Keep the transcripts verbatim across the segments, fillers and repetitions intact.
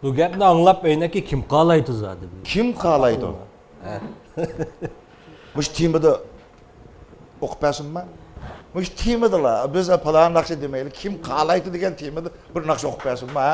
بۇ گەپنى ئاڭلاپ ئەينەكى كىم قالايدۇ زادى؟ كىم قالايدۇ؟ ھە. مۇشۇ تېمىدا ئوقۇپ بەرسۇنما؟ مۇشۇ تېمىدىلا، بىز پالان ناخشا دېمەيلى، كىم قالايدۇ دېگەن تېمىدا بىر ناخشا ئوقۇپ بەرسۇنما؟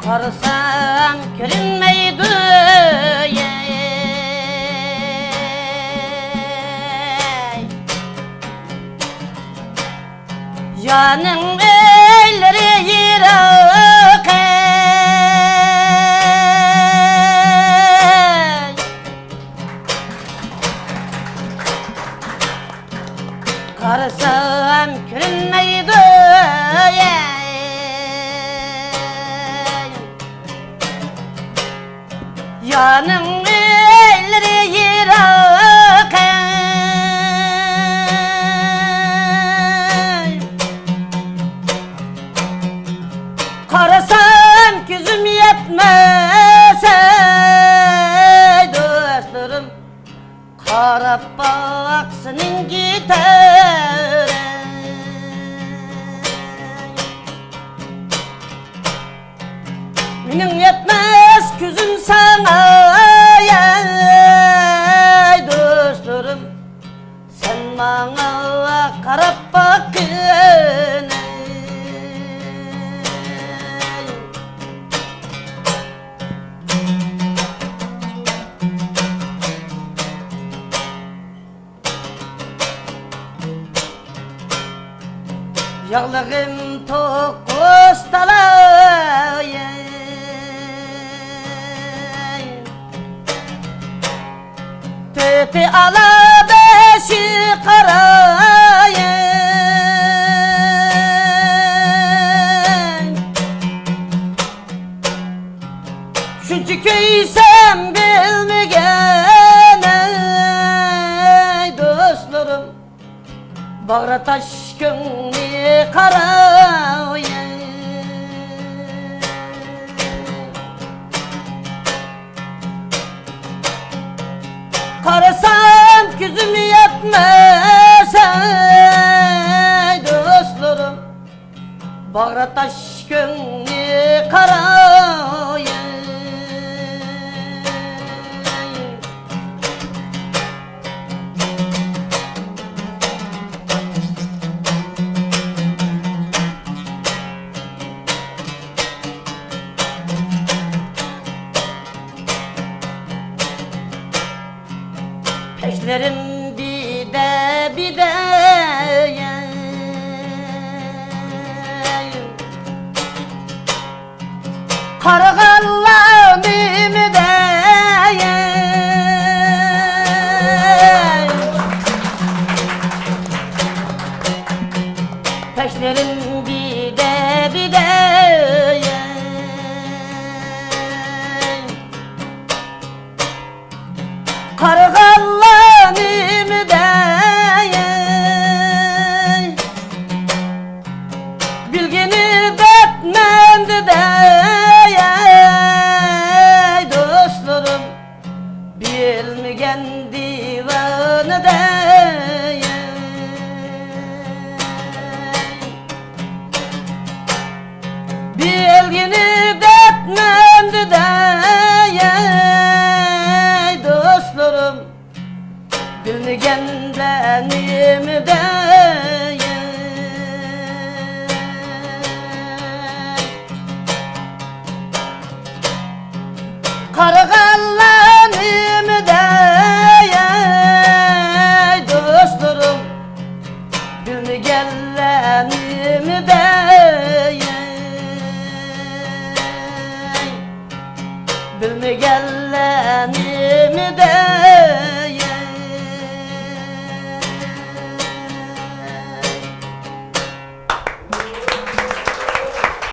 قارىسام كۆرۈنمەيدۇ، يەي. يارنىڭ ئۆيلىرى يىراق، ئەي. قارىسام كۆرۈنمەيدۇ، ئەي. يارنىڭ ئۆيلىرى يىراق، ئەي. قارىسام كۆزۈم يەتمەس، ئەي دوستلىرىم، قاراپ باقسىنىڭ گىتارەي. مېنىڭ يەتمەس كۆزۈم ساڭا، ئەي دوستلىرىم، سەن ماڭا قاراپ باققىن، ئەي. ياغلىغىم توققۇز تالاي، تۆتى ئالا، بەشى قاراي. شۇنچە كۆيسەم بىلمىگەن، ئەي دوستلىرىم، باغرى تاش كۆڭلى قاراي. قارىسام كۆزۈم يەتمەس، ئەي دوستلىرىم، باغرى تاش كۆڭلى قاراي. پەشلىرىم بىدە، بىدە، قارىغانلار نېمە دەي؟ پەشلىرىم بىدە، بىدە. قارىغانلار نېمە دەي؟ بىلگىنى دەپ مەندە دەي، دوستلىرىم، بىلمىگەن دىۋانە دەي. بىلگىنى دەپ مەندە دەي، دوستلىرىم، بىلمىگەندە نېمە دەي؟ قارىغانلار نېمە دەي، دوستلىرىم؟ بىلمىگەنلەر نېمە دەي؟ بىلمىگەنلەر نېمە دەي؟